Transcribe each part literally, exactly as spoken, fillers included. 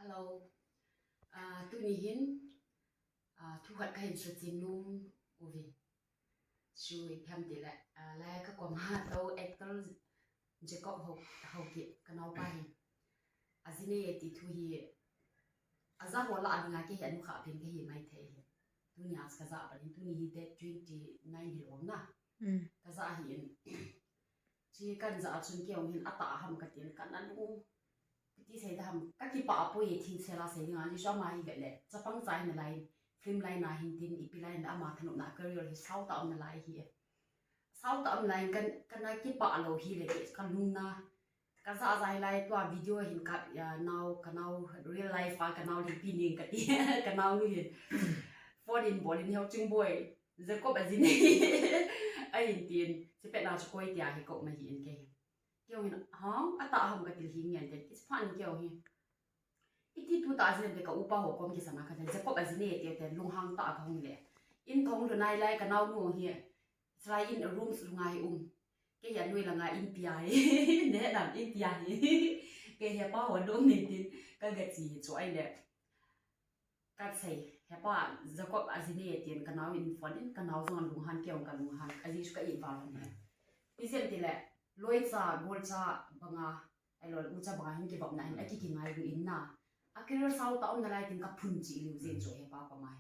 Hello. Ah, tuni hin, ah, thu khat kahin suchen nom uvin. Chu ipi ham tile, ah, lai kakoma tou actor Jacob Hau, Haokip kanaopa hin. Ajinei e ti thu hi, aja ho lah a dinga kei hi anukhah pen kahi maithei hi. Tunia kajah pan in, tuni hi date twenty nine hi lom na. Kajah ahin. Chu kahin jah a chun kei jong hin atah ham katin kana lung. Iti sei da ham, kakipah poi e, thil sela sei dinga, ajeh chu ama hi vet le, chapang cha hi nalai, film line a hin tin, ipi line a ama thanopna career hi saotah um nalai hi e. Saotah um nalai, kan, kana kipah lou hi le, kalungna, kajah jai lai tua video hin ka, ah, nao, kanao, real life a kanao Lengpi Neng kati, kanao nu hin. Phone in bol in, Heuching boi, Jacob ajinei. Ahin tin, chupet na chu koi tia hi kou ma hi in kei. Kei jong hin, hang, atah ham katil hi ngen tin, kichepha in kei jong hi. Iti tu tah jin te ka upa ho kom kisana katin, Jacob ajinei e tiu te lunghang tah a kahung le. In kahung lhun nai lai kanao nu hi, chulai in a rooms lunga hi um. Kei hi anoi langa in tia hi, ne nam in tia hi. Kei hepa ho dom nei tin, kaga che hi chu ahile. Kasei, hepa, Jacob ajinei e tin kanao in phone in, kanao jong alunghan, kei jong kalunghan, ajeh chu ka it val lhon e. Ijeh inem itile, loicha, golcha banga, ahilou le ucha banga hin kivopna hin, akikingai lou in na. A career saotah um nalai tin kaphun cheh lheh jeng chu hepa koma hi.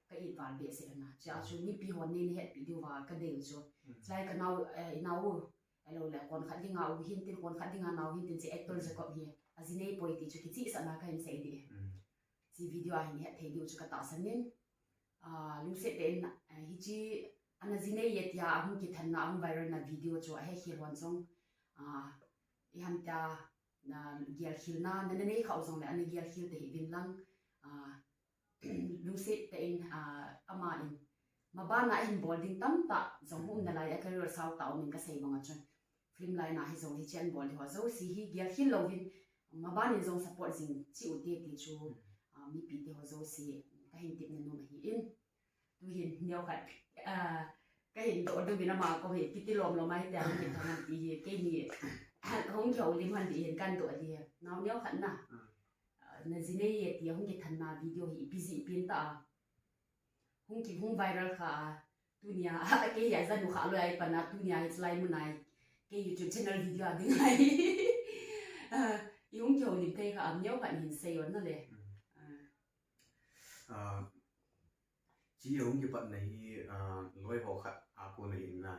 Ka it val behseh na. Chua chu mipi hon nei nahetpi diuva kadei chu. Chulai kanao, eh, inao u, ahilou le konkhat dinga u hin tin, konkhat dinga nao hin tin, chu actor Jacob hi ajinei poi ti chu kichehsahna kahin sei ding. Chu video a hin hetthei diu chu katahsan in. Ah, lungset tah in, ah, hiche ana jinei e tia ahung kithanna, ahung viral na video chu ahekhel hon jong, ah, iham tia, na gelkhelna, na, nanei khah u jongle ana gelkhel tahih uvin lang, ah, lungset tah in, ah, ama in, maban a ahin bol ding tamtah jong um nalai, a career saotah um in kasei banga chun. Film line a hijong hiche ahin bol ding ho jouse hi gelkhel louvin, maban in jong support jing cheh ute ti chu, ah, mipi te ho jouse kahin tepna nom ahi in. Tu hin neokhat, ah, kahin doh diu vin ama kom hi, kiti lomlom a hiti a hung kithang ham ti hi, keini, kahung kihoulim hon ding hin kahin doh ding hi. Nao neokhat na. Ah, na jinei e tia hung kithanna video hi ipi jeh pen tah a hung ki, hung viral kha a, tunia, kei hi ajanu kha loi a ipan a, tunia hiche lai mun a, kei YouTube channel video a ding ahi. Ah, ihung kihoulim thei kha a, neokhat hin sei un nale. Ah, chu ahung kipatna hi, ah, loi ho khat a kona ahin na.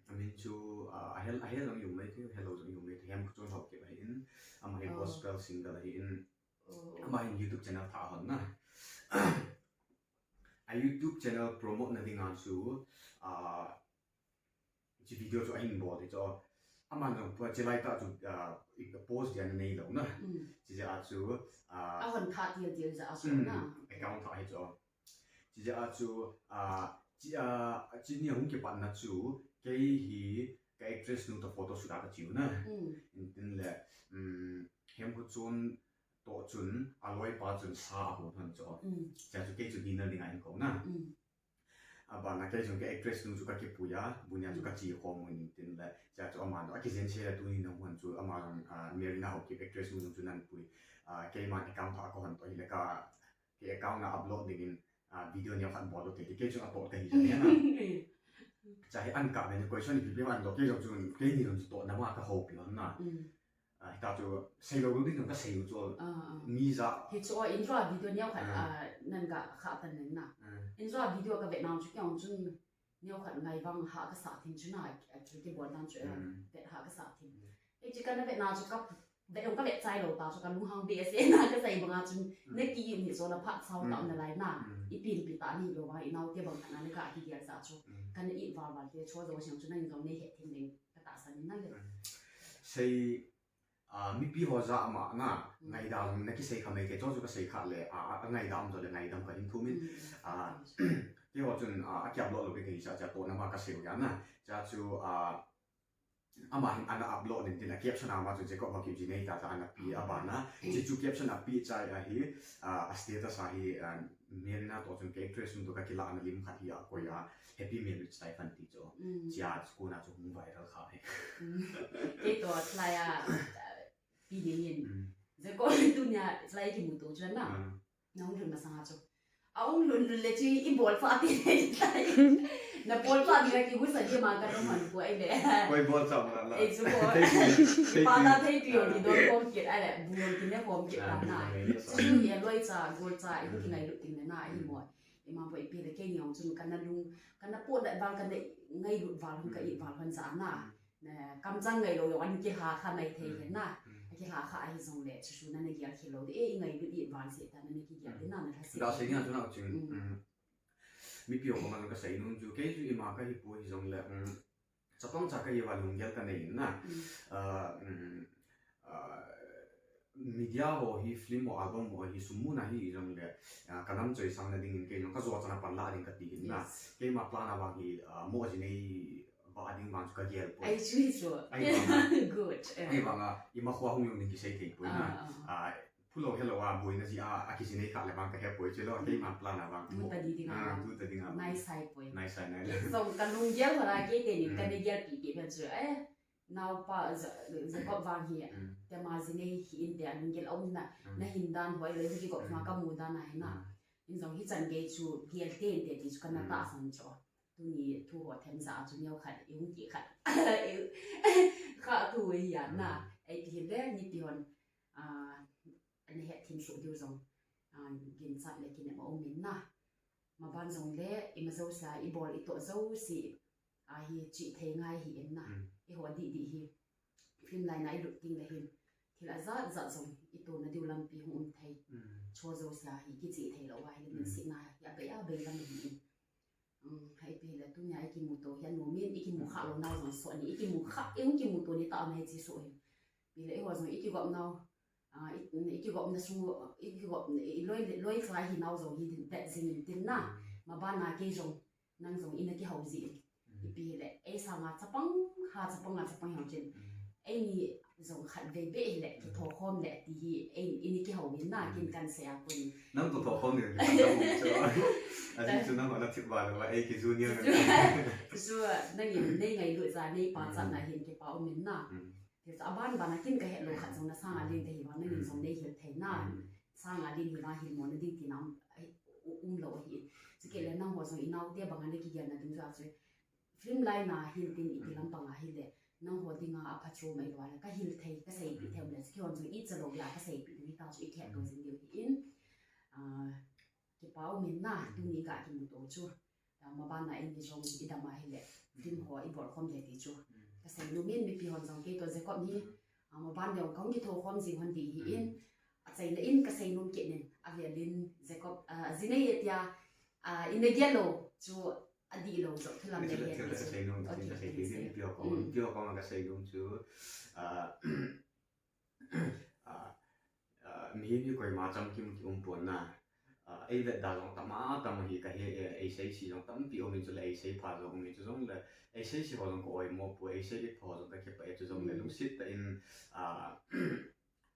Amin chu, ah, ahel, ahel jong um mai thei, helou jong um mai thei, Hemchon Haokip ahin, ama hi gospel singer ahin, ama hin YouTube channel athah hon na. A YouTube channel promote na dinga chu, ah, hiche video chu ahin bol hi chu. Aman jong hiche laitah chu, ah, post dia ana neilou na. Chujeh a chu, ah, ahon thah til til jeh a chu na. Account thah hi chu. Chujeh a chu, ah, chu, ah, chunia hung kipatna chu, kei hi ka actress nu toh photoshoot a kache u na. Intin le, um, Hemchon toh chun, aloipa chun sa ahon hon chu. Chua chu kei chu dinner dinga ahin kou na. Abana kei chun ka actress nu chu kakipui a, bunia chu kache khom un intin le. Chua chu aman akijen cheh le tuni nahung hon chu, ama, ah, Merina Haokip actress nu chu nahin pui. Ah, keiman account thah kahon toh hile ka, kei account a upload dingin, ah, video neokhat bol u te ti, kei chun atoh kahi jeh a na. Chua hi ahin kap in, question ipi ipi ahin doh, kei jong chun, keini jong chu tohna ma kahoupi lhon na. Ah, hita chu seilou lou ding jong kasei u chu. Mi ja. Hichu, in jua video neokhat, ah, nahin ga khah tan nen na. In jua video kavet nau chu kei jong chun neokhat ngai vang hah kasah thim chu na, a, a, kibol dan chu, ah, vet hah kasah thim. Hichu kana vetna chu ka, vet jong kavet chai lou ta chu kalunghang behseh na kasei banga chun, naki in hichu na phat saotah um nalai na. Ipi ipi tah nilou vang inaote bang khat na le ka kigel sa chu. Kana it val val te chu jouse jong chu nang jong neihet thim ding katahsan in nale. Sei Ah, mipi ho jah a ma na, ngaidam nakisei kha mai kei, chu chu kasei kha le, ah, ah, ngaidam jo le ngaidam kahin thum in. Ah, keiho chun, ah, akiupload lou kei kahi jeh a, chu tohna ma kasei u ahi na. Chua chu, ah, ama hin ana upload in tin a caption a ama chu Jacob Haokip jinei ta ta ana pe abana. Chu chu caption ape chai ahi, ah, a status a hi, ah, Merina toh chun ka actress nu toh kakilahna lim khat hi akoi a, Happy Marriage Life ahin ti chu. Chua chu kona chu hung viral kha hi. Kei toh thalai a, ah, pi ding in. Jacob tunia Lai kimuto chu na. Nahung lhun masanga chu. Ahung lhun lhun le chu i bol pha pi le tai. Na bol pha pi le kihusa di ma ka dong man ko ai le. Koi bol cha ma la. Ei chu ko. Thei pi. Pa ta thei pi o di don kom kit ai le. Bol ti ne kom kit ta na. Chu i loi cha gol cha i ki ngai lu ting le na i mo. I ma bo i pi le ke ni ong chu ka na lung ka na po da bal ka na ngai lu bal ka i bal han cha na. Kamchang ngai lo jong an kihla kha mai thei hen na. Kihla kha ahi jong le chu chu na na gel khel lo de e i ngai lut i van se ta na na kigel de na na lha se. Ga sei ni chu na ching. Mipi ho ma ka sei nun chu kei chu ima ka hi pu hi jong le. Chapang cha ka hi va lunggel ka nei na. Media ho hi film ho album ho hi sum muna hi jong le ka lam choi sang na ding in kei jong ka jo chana pan la ding ka ti hin na. Kei ma plan a vang hi mo ji nei ba ding vang chu ka gel poi. Ai chu hi chu. Ai vang a. Good. Ai vang a ima khua hung jong ding kisei thei poi na. Phulo hello a boina ji a a kisi nei kha le vang ka he poi chu lo kei ma plan a vang. Tu ta di ding a. Tu ta ding a. Nai sai poi. Nai sai nai. Jong ka lunggel ho la kei te ni ka nei gel pi pi pha chu. Ai. Naopa Jacob vang hi tema ji nei hi in te a lunggel a um na na hin dan hoi le hi kigop ma ka mu dan a hi na. In jong hi chan gei chu gel te in te ti chu ka na ta san chu. Tuni thu ho them ja chu neo khat i hung ki khat. Kha tu hi ya na. Ei ti hi le ni ti hon. Ani het thim su diu jong. Gin chat le kin ma um in na. Ma ban jong le i ma jo sa i bol i to jo si. A hi chi thei ngai hi in na. I ho di di hi. Film line a i lut ting le hin. Thil a jat jat jong i to na diu lampi hung um thei. Cho jo sa hi ki chi thei lo wa hi min si na hi a bei a bei lam hi in. Hai pi le tu nya i ki mu to hi a no min i ki mu kha lo nau jong so ni i ki mu kha i hung ki mu to ni ta mai chi so hi. Pi le i ho jong i ki gop nau. I ki gop na sung i ki gop i loi loi try hi nau jong hi din pet jing in tin na. Ma ban a kei jong. Nang jong ina kihou ji in. Ipi hile, ei sanga chapang, ha chapang, ha chapang hou chin. Eini jong khat vei be hile, kithokhom le, ti hi, ei, ini kihou in na, kin kan sei a kun. Nang to thokhom le, kin kan sei a. Ajin chu nang hona thip ba lo, ei ki junior na. Chu, nangin, nei ngailut ja, nei pachat na hin kipa um in na. Thil chu aban ban a kin ka het lou khat jong na sanga len te hi vang nangin jong nei hil thei na. Sanga len hi vang hil mo na ding ti na um, um lou ahi. Chukit le nangho jong i naote banga na kigel na ding jua chu. Film line a hin tin i ti lampang a hile. Nangho dinga apha chu mai lou a le ka hil thei, ka seipeh thei um le. Chukit hon jong i cha lou a ka seipeh ding hi ta chu i kihet to jing diu hi in. Kipa um in na, tuni ka kimuto chu. Maban a eini jong i dam a hile, film ho i bol khom le ti chu. Ka sei nom in mipi hon jong kei to Jacob hi, maban le jong ka hung kithokhom jing hon di hi in, achaina in ka sei nom kit in, avel in Jacob, ji nei e tia, i na gel lou chu adih lou jong thu lam le he. Ka sei nom, ka sei nom, mipi ho koma ka sei nom chu. Mihem hi koima chamkim ki um pon na. Ei vet da jong tam a tam hi ka he, ei sei si jong tampi um in chu le ei sei pha jong um in chu jong le ei sei si ho jong ka oimo poi, ei sei it pha ho jong ka kipah e chu jong le lungset tah in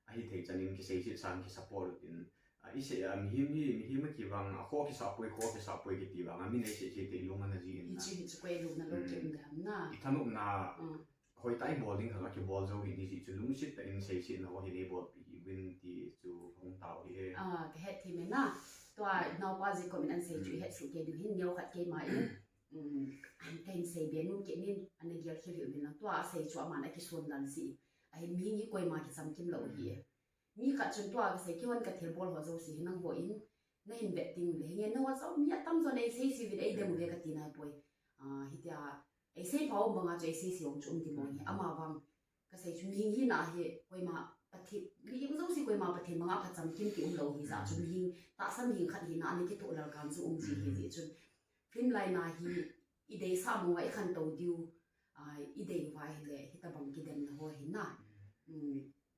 ahi thei chan in kisei si chan ki support in i sei a mihem hi mihem a kivang a kho kisa poi, kho kisa poi kiti vang a min ei sei sei te lung ana ji in na. Hichu hichu koi lung na lo ki um dam na. I thanop na. Hoitah a i bol ding kha a kibol jou hi ni ji chu lungset tah in seisetna ho hi nei bolpeh hih uvin ti chu hung tao hi e. Ka het thei me na. Tua naopa Jacob in an sei chu i het suh kei diu hin neo khat keima in. Ka hin sei be nom kit in ana gel khel hih uvin lang tua a sei chu aman a kison dan si. Ahin mi hi koima kichamkim lou hi e. Mi khat chun tua ka sei kihon ka thilbol ho jouse hi nangho in na hin vet ding le hinge nangho chau mi atam jon ei sei si uvin ei dem uve ka ti nai poi. Hitia ei sei pha um banga chu ei sei si um chu um ti mo hi ama vang ka sei chu mihing hina hi koima Pathen, mihing jouse koima Pathen banga pha chamkim ki um lou hi jeh chun mihing tahsa mihing khat hina ana kitoh lal kan chu um ji hi jeh chun film line a hi i deisah mong a i khantou diu, i dei uva hile hitabang kidemna ho hi na.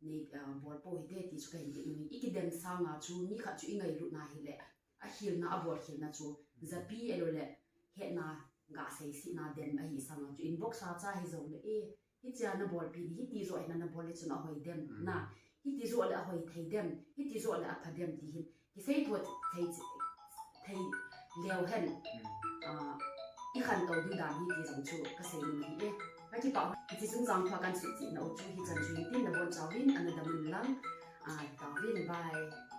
Nei bol pou hite ti chu ka hin ti nung in i kidem sanga chu mi khat chu i ngailutna hile a hilna a bol hilna chu japi ahilou le hetna ga seisihna dem ahi sanga chu inbox a cha hi jong le e hichea na bolpi ni hiti joh hina na bol le chun ahoi dem na hiti joh le ahoi thei dem hiti joh le apha dem ti hin kisei tho thei thei leu hen i khantou diu dan hi ti jong chu ka sei nom hi e. Ka kipah hiche chungchang thua kan sut chihna u chu hichan chu hin tin na bonchauvin ana dam un lang. Tauvin. Bye.